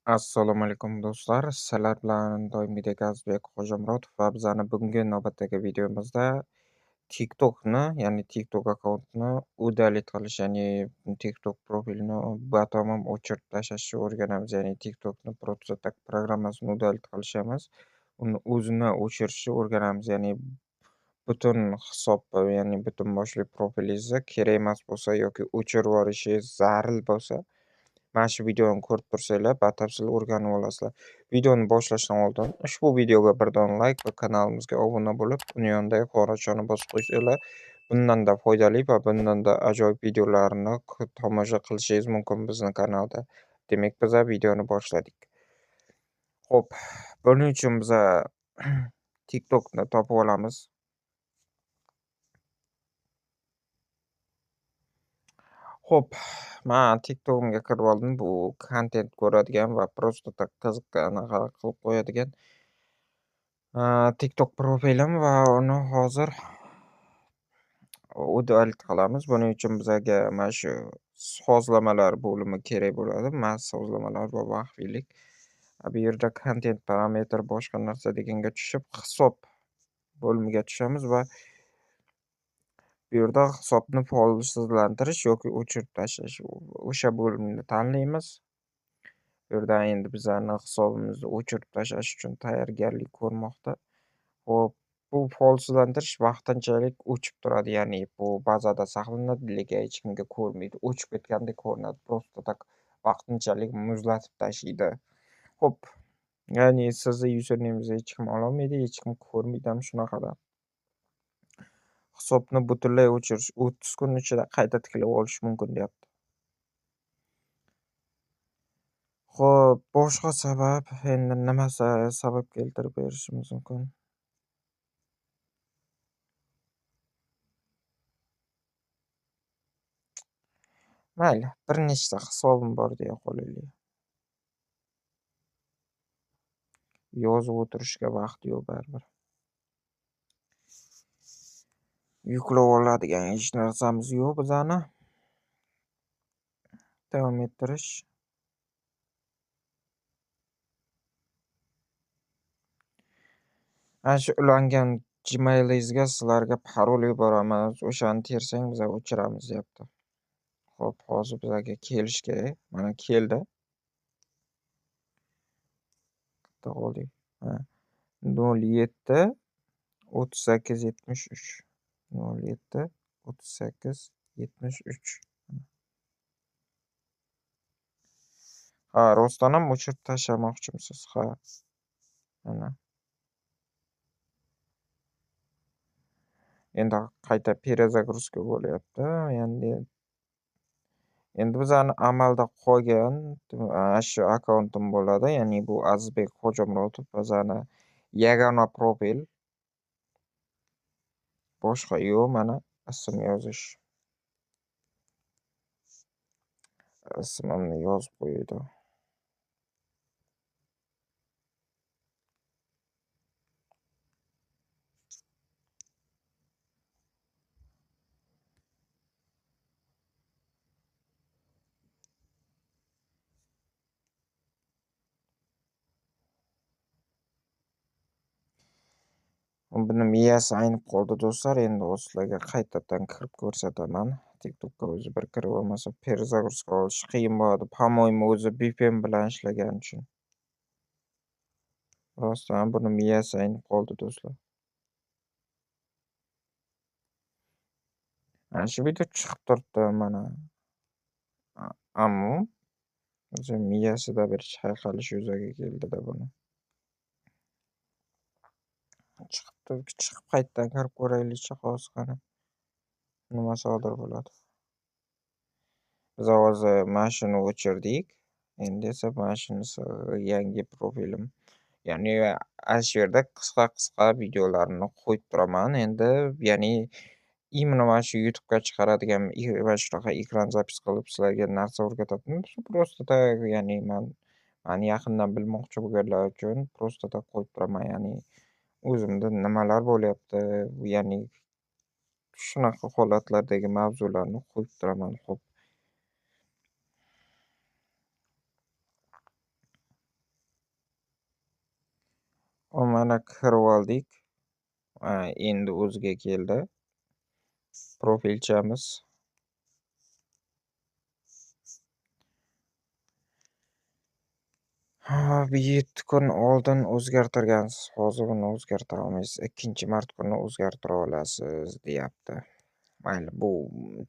Assalomu alaykum do'stlar. Sizlar bilan doimgidek Azizbek Xo'jamurodov va bizani bugungi navbatdagi videomizda TikTokni, ya'ni TikTok akkauntini удалить qilish, ya'ni TikTok profilini batamom o'chirib tashlashni o'rganamiz. Ya'ni TikTokni просто так programmasini удалить qilish emas, uni o'zini o'chirishni o'rganamiz. Ya'ni butun hisob, ya'ni butun boshli profilingizni kerak emas bo'lsa yoki o'chirib yuborishingiz zaril bo'lsa, mana shu videoni ko'rib tursanglar, batafsil o'rganib olasizlar. Videoni boshlashdan oldin ushbu videoga bir dona like va kanalimizga obuna bo'lib, uni yonidagi qo'ng'iroqchani bosib qo'ysanglar, bundanda foydali va bundanda ajoyib videolarni tomosha qilishingiz mumkin bizni kanalda. Demak, biz videoni boshladik. Xo'p, buning uchun biz TikTokni topib olamiz. Xo'p, men TikTok'imga kirib oldim. Bu kontent ko'radigan va просто так qiziqqa anaqa qilib qo'yadigan TikTok profilim va uni hozir удалить qilamiz. Buning uchun bizga mana shu sozlamalar bo'limi kerak bo'ladi. Mana sozlamalar va maxfiylik. Bu yerda kontent parametr boshqa narsa deganga tushib, hisob bo'limiga tushamiz va bu yerda hisobni faolsizlantirish yoki o'chirib tashlash o'sha bo'limni tanlaymiz. Bu yerda endi bizani hisobimizni o'chirib tashlash uchun tayyorgarlik ko'rmoqda. Xo'p, bu faolsizlantirish vaqtinchalik o'chib turadi, ya'ni bu bazada saqlanadi, lekin hech kimga ko'rmaydi. O'chib ketgandek ko'rinadi, просто так vaqtinchalik muzlatib tashlaydi. Xo'p, ya'ni sizni usernamengizni hech kim ololmaydi, hech kim ko'rmaydi ham shunaqada. Hisobni butunlay o'chirish 30 kun ichida qayta tiklab olish mumkin deyapti. Xo'p, boshqa sabab endi nima sabab keltirib berishimiz mumkin? Mayli, bir nechta hisobim bor deya qolaylik. Yozib o'tirishga vaqt yo'q baribir. Yuklab oladigan hech narsamiz yo'q bizani. Davom ettirish. Mana shu ulangan Gmailingizga sizlarga parol yuboramiz. O'shani tersang biz o'chiramiz deyapti. Xo'p, hozir bizga kelish kerak. Mana keldi. Bitta qoldik. Ha. 07 38 73. 07 38 73. Ha, rostdan ham o'chirib tashlamoqchimisiz? Ha. Mana. Endi qayta перезагрузка bo'lyapti. Endi bizani amalda qolgan ana shu akkauntim bo'ladi. Ya'ni bu Azizbek Xo'jamurodov bizani yagona profil. Boshqa yo'q, mana ism yozish. Ismimni yozib qo'ydi. Buni miyasi aynib qoldi do'stlar. Endi sizlarga qaytadan kirib ko'rsataman. TikTokka o'zi bir kirib olmasa перезагрузка olish qiyin bo'ladi. По-моему, o'zi VPN bilan ishlagani uchun. Rostdan buni miyasi aynib qoldi do'stlar. Mana shu video chiqib turibdi mana. Ammo o'zi miyasida bir chayqalish yuzaga keldida buni. Chiqib qaytadan kirib ko'raylikchi hozir qani. Nima sodir bo'ladi? Biz hozir mana shuni o'chirdik. Endi esa mana shunisi yangi profilim. Ya'ni ana shu yerda qisqa-qisqa videolarni qo'yib turaman. Endi ya'ni именно mana shu YouTube'ga chiqaradigan mana shunaqa ekran zapis qilib sizlarga narsa o'rgataman. Просто так, ya'ni meni yaqindan bilmoqchi bo'lganlar uchun просто так qo'yib turaman. Ya'ni o'zimda nimalar bo'lyapti, ya'ni shunaqa holatlardagi mavzularni qo'yib turaman. Xo'p. Mana kirib oldik. Endi o'ziga keldi. Profilchamiz. Ha, 7 kun oldin o'zgartirgansiz. Hozir buni o'zgartira olmaysiz. 2 mart kuni o'zgartira olasiz, deyapti. Mayli, bu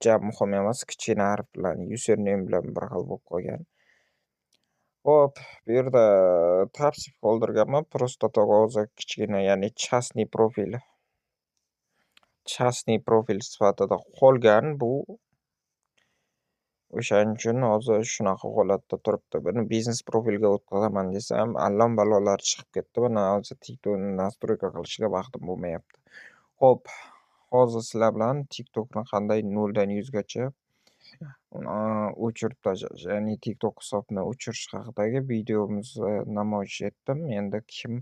ja muhim emas. Kichkina harf bilan, username bilan bir xil bo'lib qolgan. Xo'p, bu yerda tavsif qoldirganman. Prosta hozir kichkina, ya'ni частный profil. Частный profil sifatida qolgan bu. O'shaning uchun hozir shunaqa holatda turibdi. Buni biznes profilga o'tkazaman desam, allon balolar chiqib ketdi. Buni hozir TikTokni настройка qilishga vaqtim bo'lmayapti. Xo'p, hozir sizlar bilan TikTokni qanday 0 dan 100 gacha o'chirib tashlash, ya'ni TikTok hisobini o'chirish haqidagi videomizni namoyish etdim. Endi kim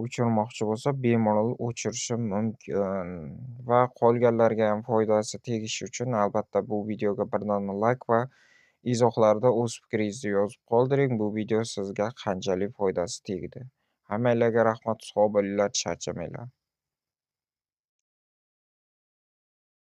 o'chirmoqchi bo'lsa, bemalol o'chirishi mumkin va qolganlarga ham foydasi tegishi uchun albatta bu videoga bir dona like va izohlarda o'z fikringizni yozib qoldiring. Bu video sizga qanchalik foydasi tegdi. Hammanglarga rahmat, sog' bo'linglar, charchamanglar.